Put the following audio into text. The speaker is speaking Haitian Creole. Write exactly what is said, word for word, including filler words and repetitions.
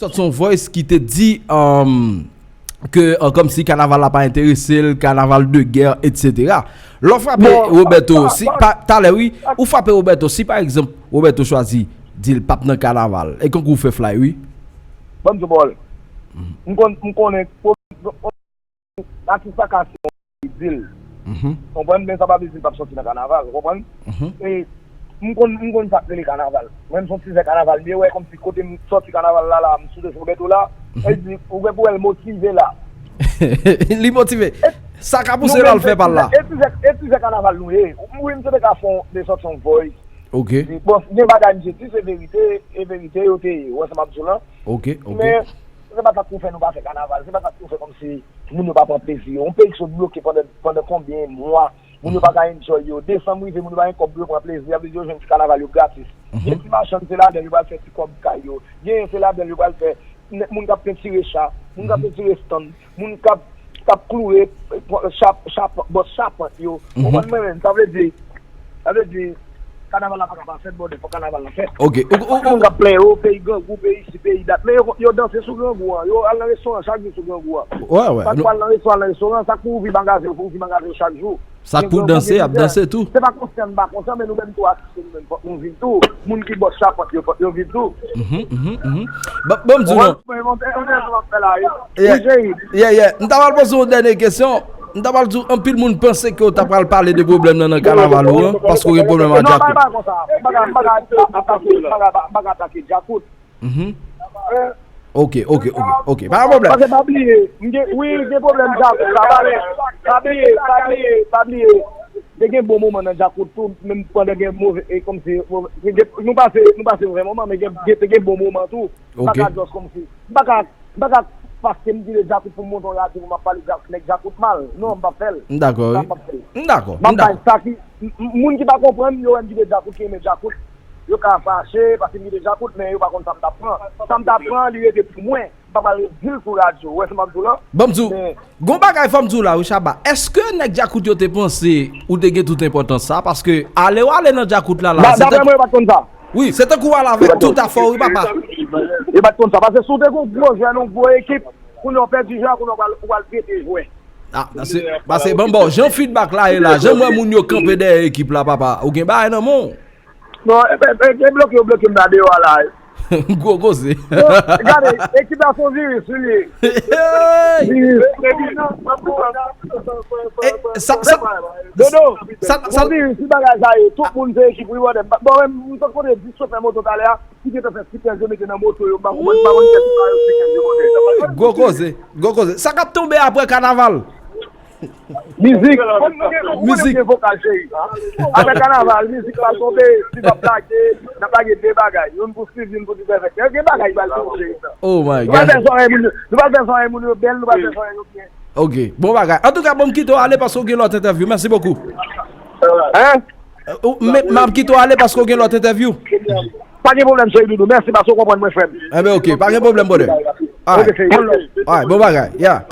Sòt se yon voice ki te di um, ke uh, kòmsi kanaval la pa enterese l, kanaval de gè, etsetera. Lè w frape Roberto, si, pa, talè wi, ou frape Roberto, si pa egzanp Roberto chwazi di l p ap nan kanaval, e kankou w fè fly wi. Ban m di w pawòl. M konn, m konnen atis la ka fè yon di l. Konprann, men sa pa vle di l p ap sòti nan kanaval, ou konprann? E m konn, m konn sa k rele kanaval. Mwen menm se yon ti zè kanaval m ye, wè kòmsi kote m sòti kanaval la la, m sou de Roberto la, e di, ou gen pou wè l motive la. Li motive. Sa k ap pouse l al fè pa l la. E ti zè, e ti zè kanaval nou ye. Wi, m te ka fè yon de sòt yon voice. Ok. Bon, gen bagay m te di, se verite, e verite yo te ye. Ou wè sa m ap di w lan? Ok, ok. Men, se pa sa k pou fè nou pa fè kanaval. Se pa sa k pou fè kòmsi moun yo pa pran plezi yo. Yon peyi k sot bloke pandan, pandan konbyen mwa. Moun yo pa ka enjoy yo. Desanm rive, moun yo pa gen kòb pou yo pran plezi. Sa vle di yo jwenn ti kanaval yo gratis. Gen ti machann, se ladan yo pral fè ti kòb kay yo. Genyen, se ladan yo pral fè nèt moun k ap pentire cha, moun k ap pentire stand, moun k ap k ap kloure chap, chap, bòs chapant yo. Ou konprann mwen menm? Sa vle di, sa vle di, kanaval la pa ka pa fèt, bòdè, fòk kanaval la fèt. Ok. Ou, ou, ou, moun k ap plenyen yo, peyi grangou, peyi isi, peyi dat. Men yo, yo danse sou grangou an. Yo al nan restoran chak jou sou grangou an. Wè, wè. Sa k pou al nan restoran, al nan restoran. Sa k pou ouvri magazen, pou ouvri magazen chak jou. Sa k pou danse, y ap danse tou. Se pa konsa n pa konsa, men nou menm tou atis yo, nou menm fòk nou viv tou. Moun ki bòs chapant yo, fòk yo viv tou. Ban m di w non. Yeah, yeah. M ta pral poze w yon dènye kesyon. M ta pral di w, anpil moun panse ke w ta pral pale de pwoblèm nan nan kanaval ou an, paske w gen pwoblèm ak Djakout. Non, pa, pa konsa. M pa ka, m pa ka atake, m pa ka, m pa ka atake Djakout. Ok, ok, ok, ok. Pa gen pwoblèm. Paske pa bliye, m gen, wi, gen pwoblèm Djakout la, pa bliye, pa bliye, pa bliye, pa bliye. Te gen bon moman nan Djakout tou, menm pandan gen move, e kòmsi, nou pase, nou pase move moman, men gen, gen, te gen bon moman tou. Ok. M pa ka just kòmsi, m pa ka, m pa ka paske m kite Djakout pou m monte yon radyo pou m ap pale Djakout, nèg Djakout mal. Non, m p ap fè l. M dakò, wi. M p ap fè l. M dakò, m dakò. M ap bay sa ki, moun ki pa konprann, yo wè m kite Djakout, ki renmen Djakout. Yo ka fache, paske m kite Djakout, men yo pa konn sa m t ap pran. Sa m t ap pran, li rete pou mwen. M pa pral di l sou radyo. Ou wè sa m ap di w lan? Ban m di w, gon bagay fò m di w la, wi, Shabba. Èske nèg Djakout yo te panse ou te gen tout enpòtans sa? Paske ale w ale nan Djakout la, la, se tankou. Daprè mwen, yo pa t konn sa. Wi, se tankou w al avèk tout afè w, wi, papa. Yo pa t konn sa. Paske si w te gon gwo jwè nan yon gwo ekip, kounye a w pèdi jwè a, kounye a w pral, w pral pete jwè. Ah, pase, pase, ban m ba w, jan feedback la ye la, jan m wè moun yo kanpe dèyè ekip la, papa, ou gen bagay nan men w. Non, e, e, e, e bloke yo bloke m la deyò a la. Gwo koze. Gade, ekip la se yon viris, wi, li ye. Viris. E, sa, sa, Dodo, sa, se yon viris, si bagay sa ye, tout moun se ekip, wi, brother. Bon, mwen, m sot kote dis chofè moto talè a, ki gentan fè sipèz yo mete nan moto yo, m pa konprann, m pa konn kiyès ki ba yo sipèz yo, brother. Gwo koze, gwo koze. Sa k ap tonbe apre kanaval? Mizik. Mizik. Gen vokal, cheri. Apre kanaval, mizik pral tonbe, si n ap lage, n ap lage de bagay. Youn pou Steve, youn pou Divèfèk. Gen bagay ki pral tonbe, cheri. Oh my God. Nou pral fè zòrèy moun yo, nou pral fè zòrèy moun yo bèl, nou pral fè zòrèy yo byen. Ok, bon bagay. Antouka, bon, m kite w ale paske w gen lòt entèvyou. Mèsi bokou. Hein? M ap kite w ale paske w gen lòt entèvyou. Pa gen pwoblèm, cheri doudou. Mèsi paske w konprann mwen, frè m. Enben, ok. Pa gen pwoblèm, brother. Alright. Ok, cheri. Alright, bon bagay. Yeah.